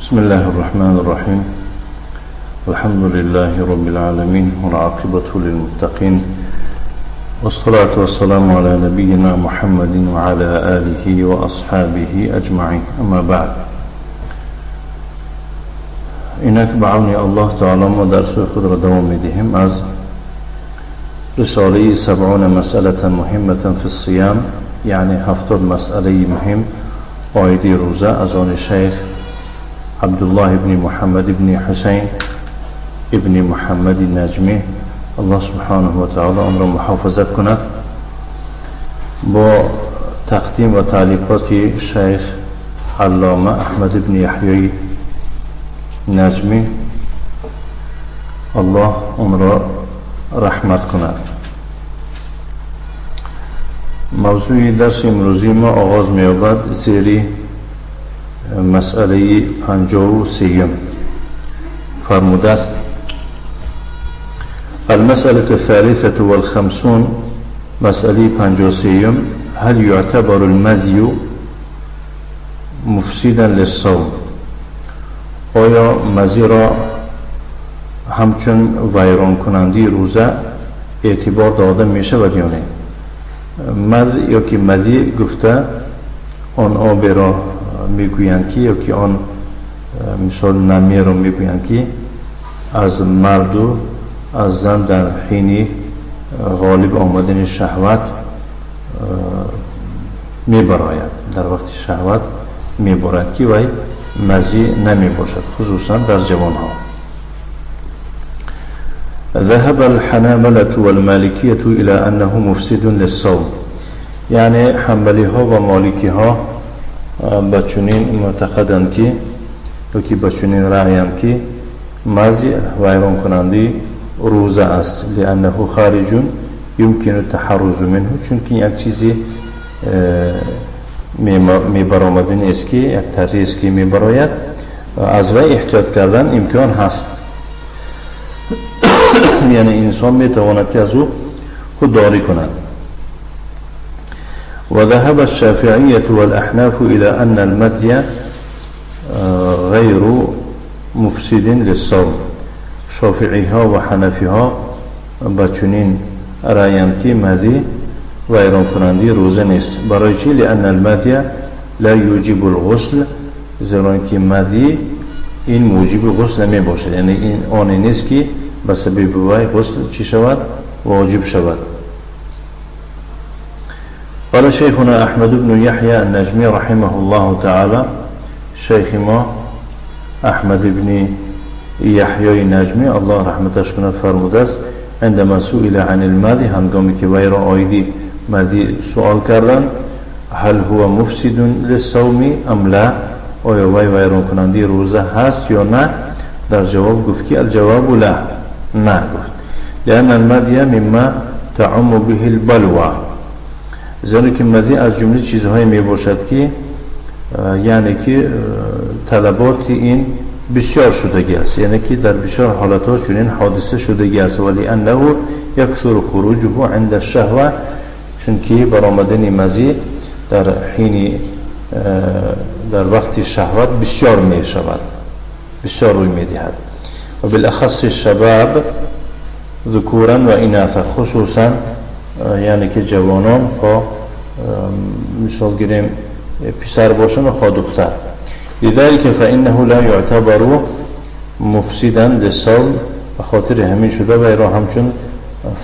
بسم الله الرحمن الرحيم. الحمد لله رب العالمين والعاقبة للمتقين والصلاة والسلام على نبينا محمد وعلى آله وأصحابه أجمعين. أما بعد، اینک به عون الله تعالی ما درس خود را دوام میدهیم از رساله 70 مسئله مهمة فی الصیام، یعنی 70 مسئله مهم عاید روزه از آن شیخ عبدالله ابن محمد ابن حسین ابن محمد نجمی، الله سبحانه و تعالی آن را محافظت کند، با تقدیم و تعلیقات شیخ علامه احمد ابن یحیی نجمی، الله آن را رحمت کند. موضوع درس امروزی ما آغاز می‌یابد زیر مسئله 53. فرموده است: المسألة الثالثة والخمسون، مسئله 53: هل يعتبر المذي مفسدا للصوم؟ آیا مذی را همچون ویران کننده روزه اعتبار داده می شود یا نه؟ مذ یا که مذی گفته آن آب را میگویند که یا که آن مثال نمی را میگویند که از مرد و از زن در حین غالب آمدن شهوت میبراید، در وقت شهوت میبرد که وی مذی نمی باشد، خصوصا در جوان ها. ذهب الحنابلة والمالكية إلى أنه مفسد للصوم، یعنی حنبلی ها و مالکی ها به چنین معتقدند که یا که به چنین رأیند که مذی ویران کننده روزه است، لأنه خارج يمكن التحرز منه، چون که یک چیزی میبرآمده نیست که یک طریق است که میبراید، از وی احتیاط کردن امکان هست، یعنی انسان میتواند که از او خودداری کند. وذهب الشافعية والأحناف إلى أن المذي غير مفسد للصوم. شافعی ها و حنفی ها با چنین رأیند که مذی ویران کننده روزه نیست. برای چی؟ لأن المذی لا یوجب الغسل، زیرا که مذی این موجب غسل نمی باشد، یعنی این آن نیست که به سبب وی غسل چی شود؟ واجب شود. قال شيخنا أحمد بن يحيى النجمي رحمه الله تعالى، شیخ ما احمد بن یحیی نجمی الله رحمتش کند فرموده است: عندما سئل عن المذی، هنگامی که وی را عایدی مذی سوال کردند، هل هو مفسد للصوم ام لا، آیا وی ویران کننده روزه هست یا نه؟ در جواب گفت که الجواب لا، نه گفت، لأن المذی مما تعم به البلوى، زیرا که مذی از جمله چیزهایی می باشد که یعنی که طلبات این بسیار شدگی است، یعنی که در بسیار حالتها چنین حادثه شدگی است، ولی انه یکثر خروجه عند الشهوه، چون که برآمدن مذی در حین در وقت شهوت بسیار می شود، بسیار روی می دهد. و بالاخص الشباب ذکورا و اناثا، خصوصا یعنی که جوانان خواه مثال گیریم پسر باشن و خواه دختر. لذلك فإنه لا يعتبر مفسدا للصوم، به خاطر همین شده و را همچون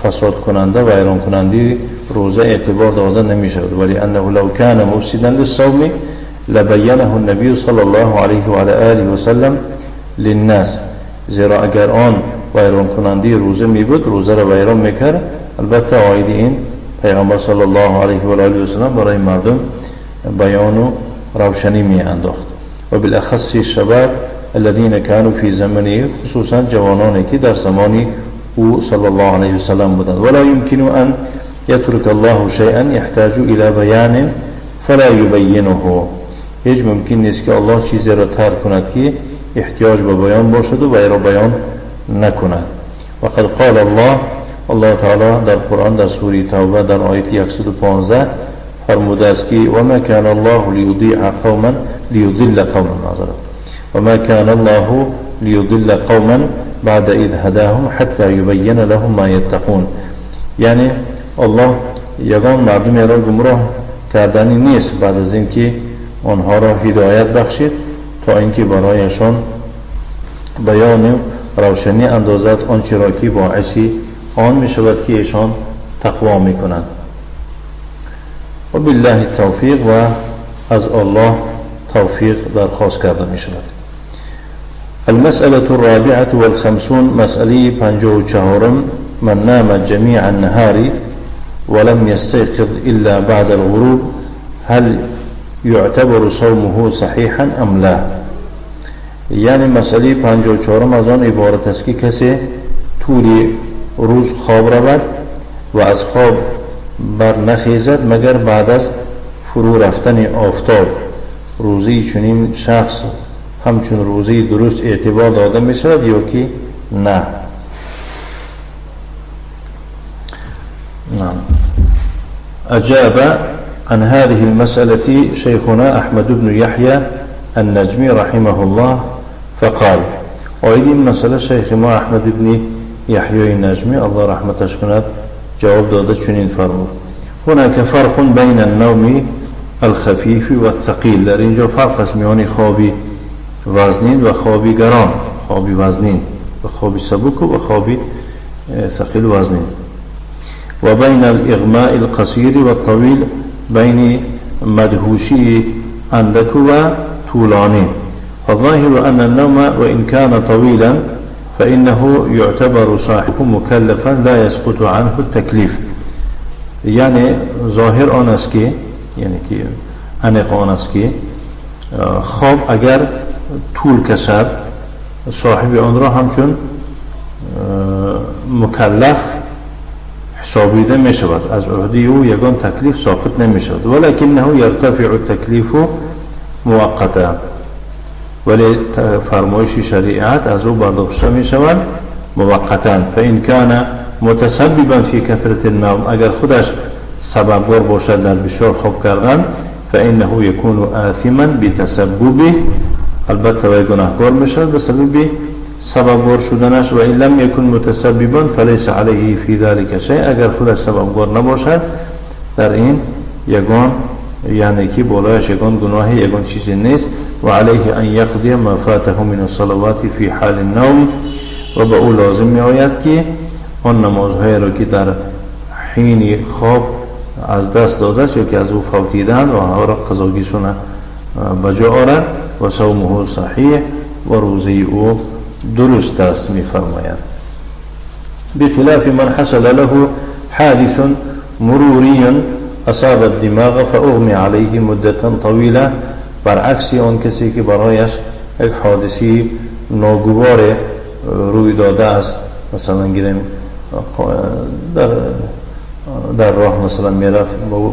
فساد کننده و ویران کننده روزه اعتبار داده نمی شود. ولی انه لو كان مفسدا للصوم لبینه النبی صلی الله علیه و علی آله و سلم للناس، زیرا اگر آن ویران کننده روزه می بود روزه را ویران میکرد، البته عاید این پیغمبر صلی الله علیه و آله و سلم برای مردم بیان و روشنی می انداخت. و بالاخص الشباب الذين كانوا في زمنه، خصوصا جوانانی که در زمان او صلی الله علیه و سلم بودند. ولا يمكن ان يترك الله شيئا يحتاج الى بیان فلا يبينه، هیچ ممکن نیست که الله چیزی را ترک کند که احتیاج به بیان باشد و را بیان نکند. و قد قال الله، الله تعالی در قرآن در سوره توبه در آیت 115 فرموده است که و ما کان الله لیضیع قوما لیضل قوما، معذرت، وما كان الله ليضل قوما بعد إذ هداهم حتى يبين لهم ما يتقون. یعنی الله یگان مردمی را گمراه کردنی نیست بعد از اینکه آنها را هدایت بخشید تا اینکه برایشان بیان روشنی اندازد آنچه را که باعثی آن می شود که ایشان تقوا می کنند. و بالله التوفیق، و از الله توفیق درخواست کرده می شود. المسألة الرابعة والخمسون، مسألة 54: من نام جميع النهار ولم يستيقظ إلا بعد الغروب هل يعتبر صومه صحيحا أم لا؟ یعنی مسئله 54 از آن عبارت است که کسی طول روز خواب رود و از خواب بر نخیزد مگر بعد از فرو رفتن آفتاب، روزی چنین شخص همچون روزی درست اعتبار داده می شود یا که نه؟ نعم. أجاب عن هذه المسألة شيخنا أحمد بن يحيى النجمي رحمه الله فقال. عاید این مسئله شیخ ما احمد بن یحیی نجمی الله رحمتش کند جواب داده چنین فرمود: هناك فرق بین النوم الخفیف والثقیل. در اینجا فرق است میان خوابی وزنین و خوابی گران، خوابی وزنین و خوابی سبک و خوابی ثقیل وزنین. و بین الاغماء القصیر والطویل، بین مدهوشی اندک و طولانی. فالظاهر أن النوم وإن كان طويلا فإنه يعتبر صاحبه مكلفا لا يسقط عنه التكليف. یعنی ظاهر آن است که، یعنی که انق آن است که خواب اگر طول کشد صاحب آن را همچون مکلف حسابیده می شود، از عهده او یگان تکلیف ساقط نمی شود. ولکنه یرتفع التکلیف موقتا، ولی فرمایش شریعت از او برداشته می شود موقتا. فإن كان متسببا في كثرة النوم، اگر خودش سببگار باشد در بسیار خواب کردن، فإنه يكون آثما بتسببه، البته وی گناهکار می شود به سبب سببگار شدنش. و إن لم يكن متسببا فليس عليه في ذلك شيء، اگر خودش سببگار نباشد در این یگان، یعنی که بالایش یگان گناهی یگان چیزی نیست. و علیه ان یقضی ما فاته من الصلوات فی حال النوم، و به او لازم می آید که آن نمازهای را که در حین خواب از دست داده است یا که از او فوتیدن و آنها را قضاگیشون به جا آرد. و صومه صحیح، و روزی او درست است. می فرماید بخلاف من حصل له حادث مروری اصاب الدماغ فاغمي عليه مدة طويلة، برعکس آن کسی که برایش یک حادثه ناگوار روی داده است، مثلا گیریم در راه مثلا میرفت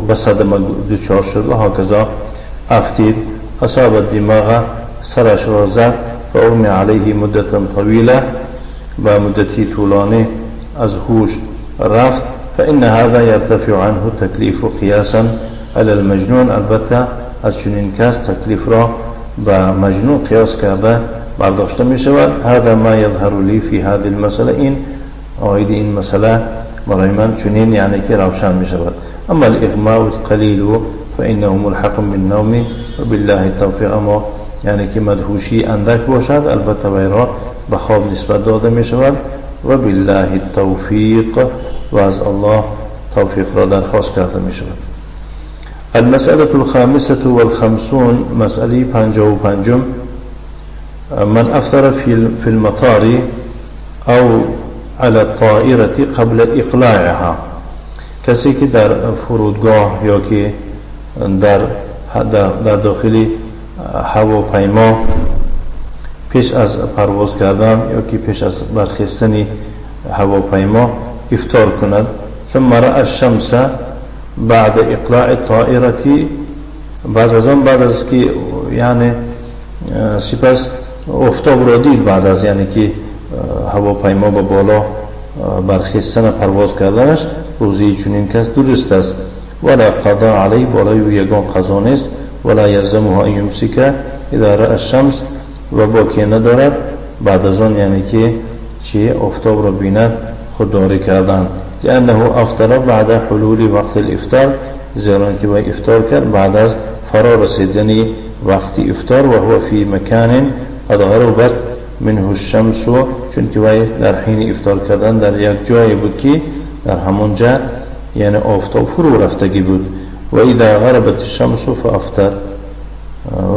به صدمه دچار شد و هکذا افتید، اصاب الدماغ سرش را زد، فاغمي عليه مدة طويلة، و مدتی طولانی از هوش رفت، فإن هذا يرتفع عنه التكليف قياسا على المجنون. البته از چنین کس تکلیف را به مجنون قیاس کرده برداشته می شود. هذا ما يظهر لي في هذه المسألة، این عاید این مسئله برای من چنین یعنی که روشن می شود. اما الاغماء القلیل فإنه ملحق بالنوم وبالله التوفیق. اما یعنی که مدهوشی اندک باشد البته وی را به خواب نسبت داده می شود. و بالله التوفیق، و از الله توفیق را درخواست کرده می شود. المسألة الخامسة والخمسون، مسألة 55: من أفطر في المطار أو على الطائرة قبل إقلاعها، کسی که در فرودگاه یا که در داخل هواپیما پیش از پرواز کردن یا که پیش از برخیستن هواپیما افطار کند، ثم رأى الشمس بعد اقلاع الطائرة، بعد از آن، بعد از که یعنی سپس آفتاب را دید، بعد از یعنی که هواپیما به بالا برخیستن پرواز کردنش، روزی چنین کس درست است. ولا قضا علیه، بالای او یگان قضا نیست. ولا یلزمه ان یمسک اذا رأى الشمس، و باکی ندارد بعد از آن یعنی که چی آفتاب را بیند خودداری کردن. لأنه افطر بعد حلول وقت الافطار، زیرا که وی افطار کرد بعد از فرا رسیدن وقت افطار. و هو فی مکان قد غربت منه الشمس، چون که وی در حین افطار کردن در یک جایی بود که در همونجا یعنی آفتاب فرو رفتگی بود. و اذا غربت الشمس فافطر،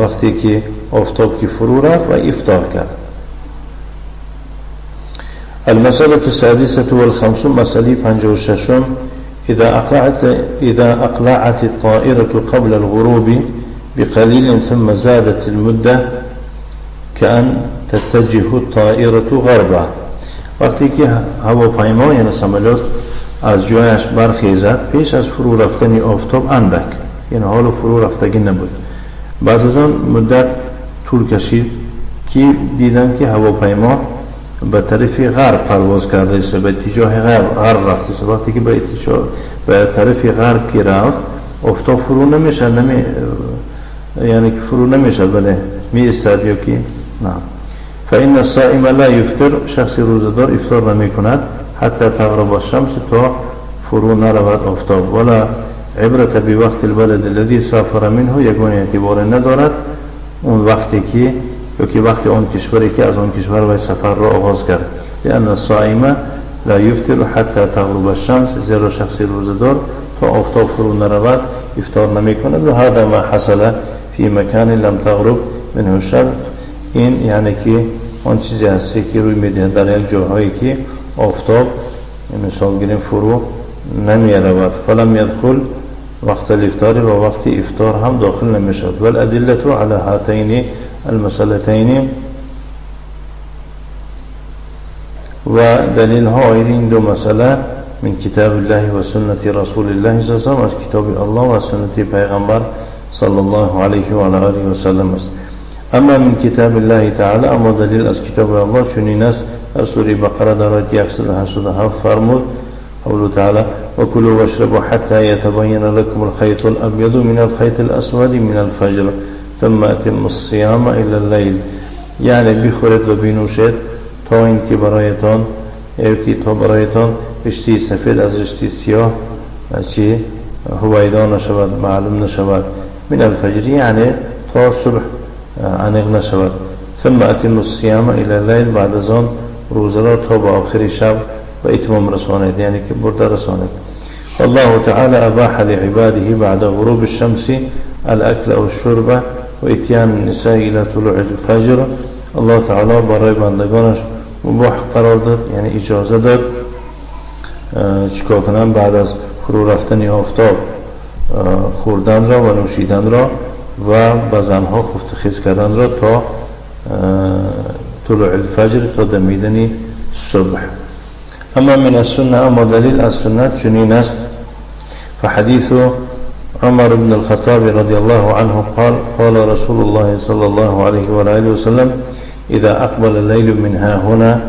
وقتی که آفتاب که فرو رفت و افطار کرد. المسألة السادسة والخمسون، مسألة 56. إذا أقلعت الطائرة قبل الغروب بقليل ثم زادت المدة كأن تتجه الطائرة غربا. وقتی که هواپیما یعنی سملوت از جایش برخیزد پیش از فرو رفتن آفتاب اندک، یعنی حال فرو رفتگی نبود، بعد از آن مدت طول کشید که دیدن که هواپیما به طرف غرب پرواز کرده است، به اتجاه غرب رفته است. وقتی که به طرف غرب که رفت آفتاب فرو نمیشه، یعنی که فرو نمیشه، بله می ایستد یا که نه. فإن الصائم لا يفطر، شخص روزه‌دار افطار نمی کند حتی تغرب الشمس، تا فرو نرود آفتاب. ولا عبرة بوقت البلد الذي سافر منه، یگان اعتبار ندارد اون وقتی که یا که وقت آن کشوری که از آن کشور و سفر را آغاز کرد. لأن الصائم لا يفطر حتى تغرب الشمس، زیرا شخص روزه‌دار تا آفتاب فرو نرود افطار نمی کند. و هذا ما حصل في مكان لم تغرب منه الشمس، این یعنی که آن چیزی هست که روی میدهد در یک جاهایی که آفتاب مثال گیریم فرو نمی رود. فلم يدخل وقت الافطار، و وقت افطار هم داخل نمی شود. والادله على هاتين المسألتين، و دلیل ها این دو مسئله من کتاب الله و سنت رسول الله صلی الله علیه و از کتاب الله و سنت پیغمبر صلی الله علیه و آله و سلم است. اما من کتاب الله تعالی، اما دلیل از کتاب الله چنین است. در سوره بقره در آیه 187 فرمود قوله تعالی: وكلوا واشربوا حتى يتبين لكم الخيط الأبيض من الخيط الأسود من الفجر ثم أتموا الصيام إلى الليل. یعنی بخورید و بنوشید تا اینکه برایتان تا برایتان رشته سفید از رشته سیاه چی هویدا نشود، معلوم نشود. من الفجر یعنی تا صبح عمیق نشود. ثم أتموا الصيام إلى الليل، بعد از آن روزه را تا به آخر شب و اتمام رسانید، یعنی که برده رسانید. والله تعالى أباح لعباده بعد غروب الشمس الأكل أو الشرب وإتيان النساء إلى طلوع الفجر. الله تعالی برای بندگانش مباح قرار داد، یعنی اجازه داد چیکار کنن بعد از فرو رفتن آفتاب خوردن را و نوشیدن را و به زنها خفت خیز کردن را تا طلوع الفجر، تا دمیدن صبح. اما من السنة، اما دلیل از سنت چنین است. فحديث عمر بن الخطاب رضي الله عنه قال: قال رسول الله صلى الله عليه وآله وسلم: إذا أقبل الليل من ها هنا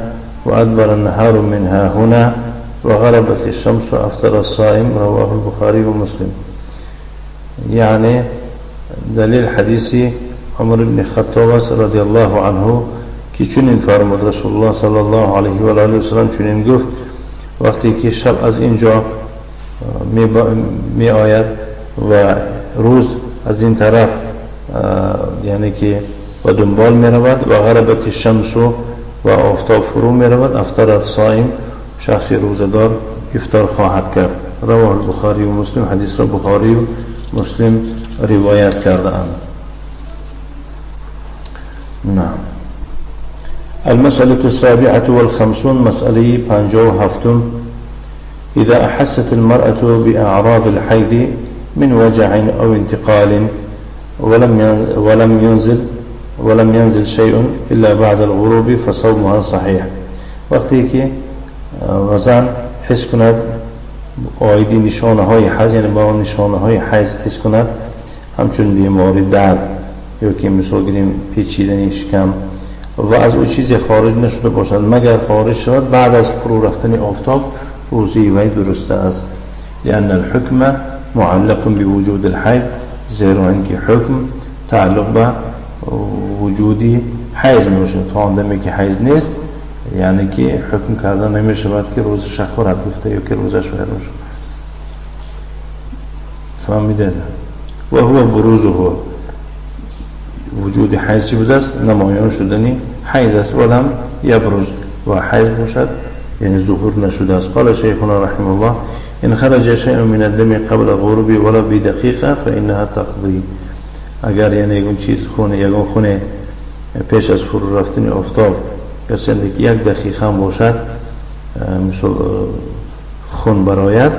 وأدبر النهار من ها هنا وغربت الشمس أفطر الصائم. رواه البخاري ومسلم. يعني دلیل حدیث عمر بن خطاب رضی الله عنه که چنین فرمود رسول الله صلی الله علیه و آله و سلم چنین گفت: وقتی که شب از اینجا می آید و روز از این طرف یعنی که و دنبال می رود و غربت الشمس و آفتاب فرو می رود، افطر الصائم، شخص روزه‌دار افطار خواهد کرد. رواه البخاری و مسلم. حدیث را بخاری و مسلم روایت کرده اند. نعم. المسألة السابعة والخمسون، مسألة 57. إذا أحست المرأة بأعراض الحيض من وجع أو انتقال ولم ينزل شيء إلا بعد الغروب فصومها صحيح. وقتی که وزن حس کند آیدی نشانه های حیض، یعنی با نشانه های حیض حس کند، همچون بیماری درد یا که مثال گیریم پیچیدن شکم و از او چیزی خارج نشده باشد مگر خارج شود بعد از فرو رفتن آفتاب، روزی وی درست است. لأن الحكم معلق بوجود الحیض، زیرا اینکه حکم تعلق به وجود حیض میباشد. تا آن دمی که حیض نیست یعنی که حکم کرده نمیشود که روزش خورد گفته یا که روزش ویران شد. فهمیده؟ و هو بروزه، وجود حیض چی بوده است؟ نمایان شدنی حیض است. ولم یبرز، و حیض باشد یعنی ظهور نشده است. قال شیخنا رحمه الله إن خرج شيء من الدم قبل غروب ولا بدقيقة فإنها تقضي. اگر یعنی یکون چیز خونه، یکون خونه پیش از فرو رفتن آفتاب گرچه که یک دقیقه هم باشد مثل خون براید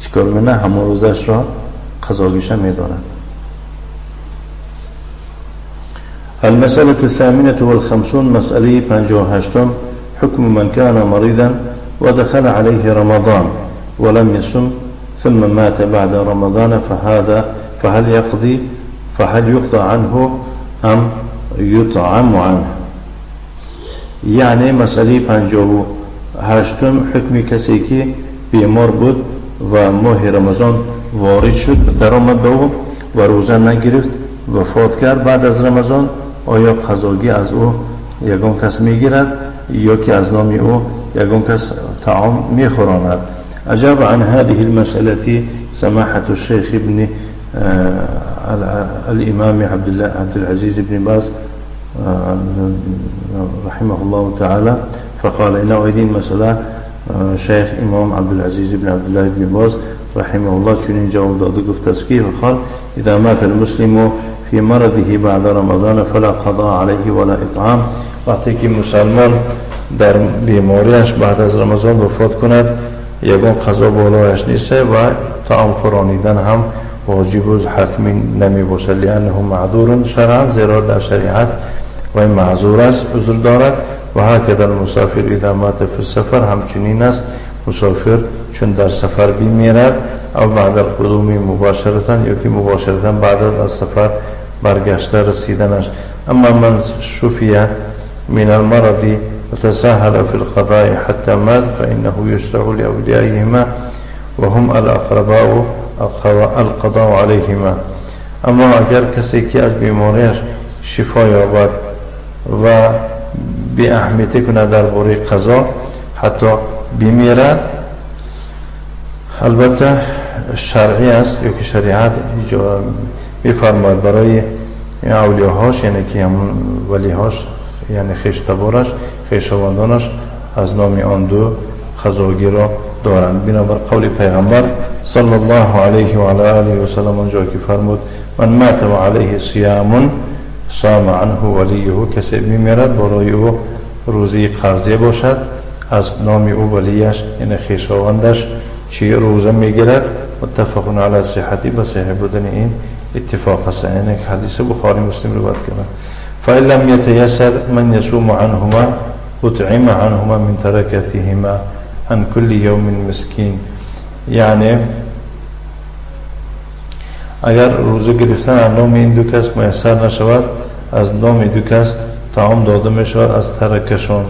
چیکار میکنه؟ همون روزش را قضاگیشه میدارد. المسألة الثامنة والخمسون، مسألة 58، حكم من كان مريضا ودخل عليه رمضان ولم يصم ثم مات بعد رمضان فهذا فهل يقضي فهل يقضى عنه أم يطعم عنه. یعنی مسئله 58 حکم کسی که بیمار بود و ماه رمضان وارد شد درآمد به او و روزه نگرفت وفات کرد بعد از رمضان، آیا قضاگی از او یگان کس میگیرد یا که از نام او یگان کس طعام میخوراند؟ أجاب عن هذه المسألة سماحة الشيخ ابن الإمام عبد العزيز بن باز رحمه الله تعالى فقال إن أيدين مسألة شيخ إمام عبد العزيز بن عبد الله بن باز رحمه الله چنین جواب داده گفت است که قال إذا مات المسلم في مرضه بعد رمضان فلا قضاء عليه ولا إطعام. وقتی که مسلمان در بیماریش بعد از رمضان وفات کند یگان قضا بالایش نیست و طعام خورانیدن هم واجب و حتمی نمی باشد، لأنه معذور شرعا، زیرا در شریعت و معذور است، عذر دارد. و هکذا المسافر اذا مات فی السفر، همچنین است مسافر چون در سفر بمیرد او بعد القدوم مباشرتا یا که مباشرتا بعد از سفر برگشته رسیدنش. اما من شفی من المرض وتساهل في القضاء حتى مات فإنه يشرع لأوليائهما وهم الأقرباء القضاء عليهما. اما اگر کسی که از بیماریش شفا یابد و بی اهمیتی کنه درباره قضا حتی بمیرد، البته شرعی است یا که شریعت میفرماید برای اولیاهاش، یعنی که همون ولیهاش، یعنی خویشتبارش، خویشاوندانش از نام آن دو قضاگی را دارند. بنابر قول پیغمبر صلی الله علیه و علی آله و سلم آنجا که فرمود من مات و علیه صیام صام عنه ولیه، کسی میمیرد برای او روزی قرضه باشد از نام او ولیش یعنی خویشاوندش چی روزه میگیرد. متفق علی صحتی، به صحیح بودن این اتفاق است، یعنی حدیث بخاری مسلم روایت کردن. فإن لم يتيسر من يصوم عنهما أطعم عنهما من تركتهما عن كل يوم مسكين. یعنی اگر روزه گرفتن از نام این دو کس میسر نشود از نام دو کس طعام داده می شود از ترکشان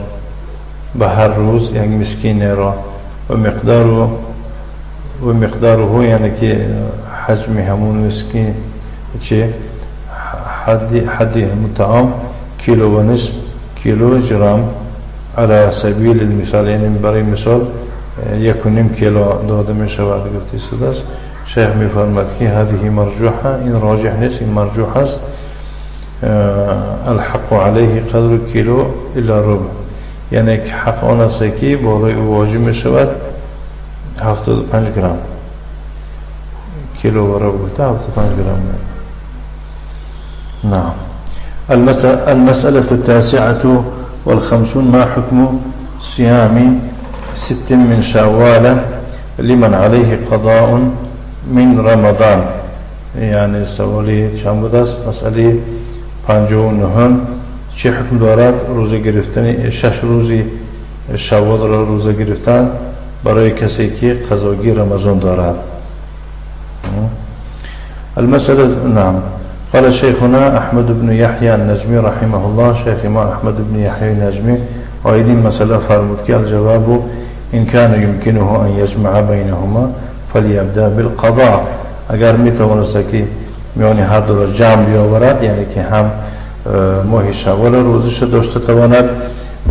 به هر روز یک مسکین را و مقداره یعنی که حجم همون مسکین چه حد همون طعام کیلو و نصف کیلو گرم علی سبیل المثال، یعنی برای مثال 1.5 کیلو داده می شود. گفتی سوداست شیخ می فرماد که هذه مرجوحه، این راجح نیست، این مرجوح است. الحق علیه قدر کیلو الا ربع، یعنی که حق آن است که بالای او واجب می شود 75 گرم کیلو و ربع، 75 گرم. نعم. المسألة التاسعة والخمسون ما حكم صيام 6 من شوال لمن عليه قضاء من رمضان. یعنی سوالی چند بود است؟ مسئله 59 چه حکم دارد روزه گرفتن 6 روزی شوال را روزه گرفتن برای کسی که قضاگی رمضان دارد؟ المسألة نعم. قال شيخنا أحمد بن يحيى النجمي رحمه الله، شيخ ما أحمد بن يحيى النجمي وأيضا مسألة فرمود الجواب إن كان يمكنه أن يجمع بينهما فليبدأ بالقضاء. اگر می توانست که میان هر دو را جمع بیاورد، یعنی که هم ماه شوال روزش داشته تواند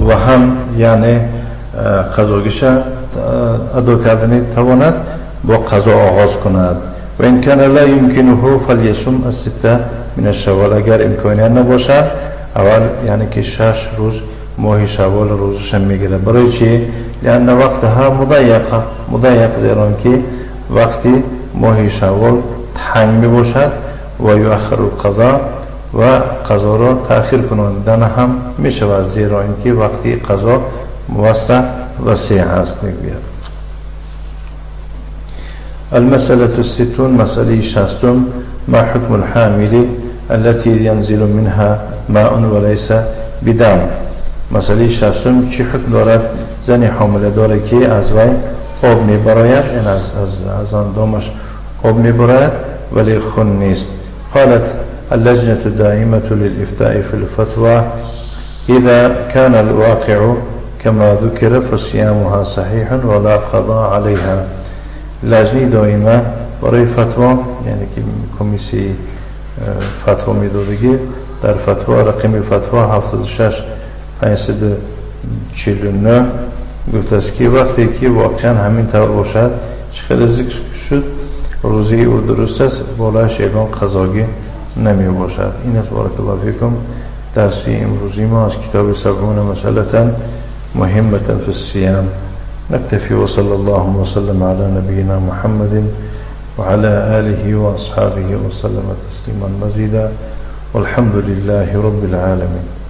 و هم یعنی قضاگیش ادا کردن تواند با قضا آغاز کند. و این کان لا يمكنه فليصم الستة من الشوال، اگر امکانیت نباشد اول یعنی که 6 روز ماه شوال روزش میگیره. برای چی؟ لأن وقتها مضیقه، مضیق زیرا که وقتی ماه شوال تنگ میباشد و یؤخر القضاء و قضا را تأخیر کناندن هم میشود، زیرا اینکه وقتی قضا موسع وسیع است. میگوید المسألة الستون، مسألة شستم، ما حكم الحامل التي ينزل منها ماء وليس بدم. مسئله شستم چی حکم دارد زن حامله داره که از وی آب میبراید، یعنی از اندامش آب میبراید ولی خون نیست. قالت اللجنة الدائمة للإفتاء في الفتوى إذا كان الواقع كما ذكر فصيامها صحيح ولا قضاء عليها. لجنه دائمه برای فتوا، یعنی که کمیسی فتوا میدادگی، در فتوا رقم فتوا 76 549 گفته است که وقتی که واقعا همین طور باشد چه خیلی ذکر شد روزی او درست است، بالایش یگان قضاگی نمی باشد. این است بارک الله فیکم درسی امروزی ما از کتاب 70 مسئله مهمة في الصيام. نكتفي وصلى الله وسلم على نبينا محمد وعلى آله وأصحابه وسلم تسليما مزيدا والحمد لله رب العالمين.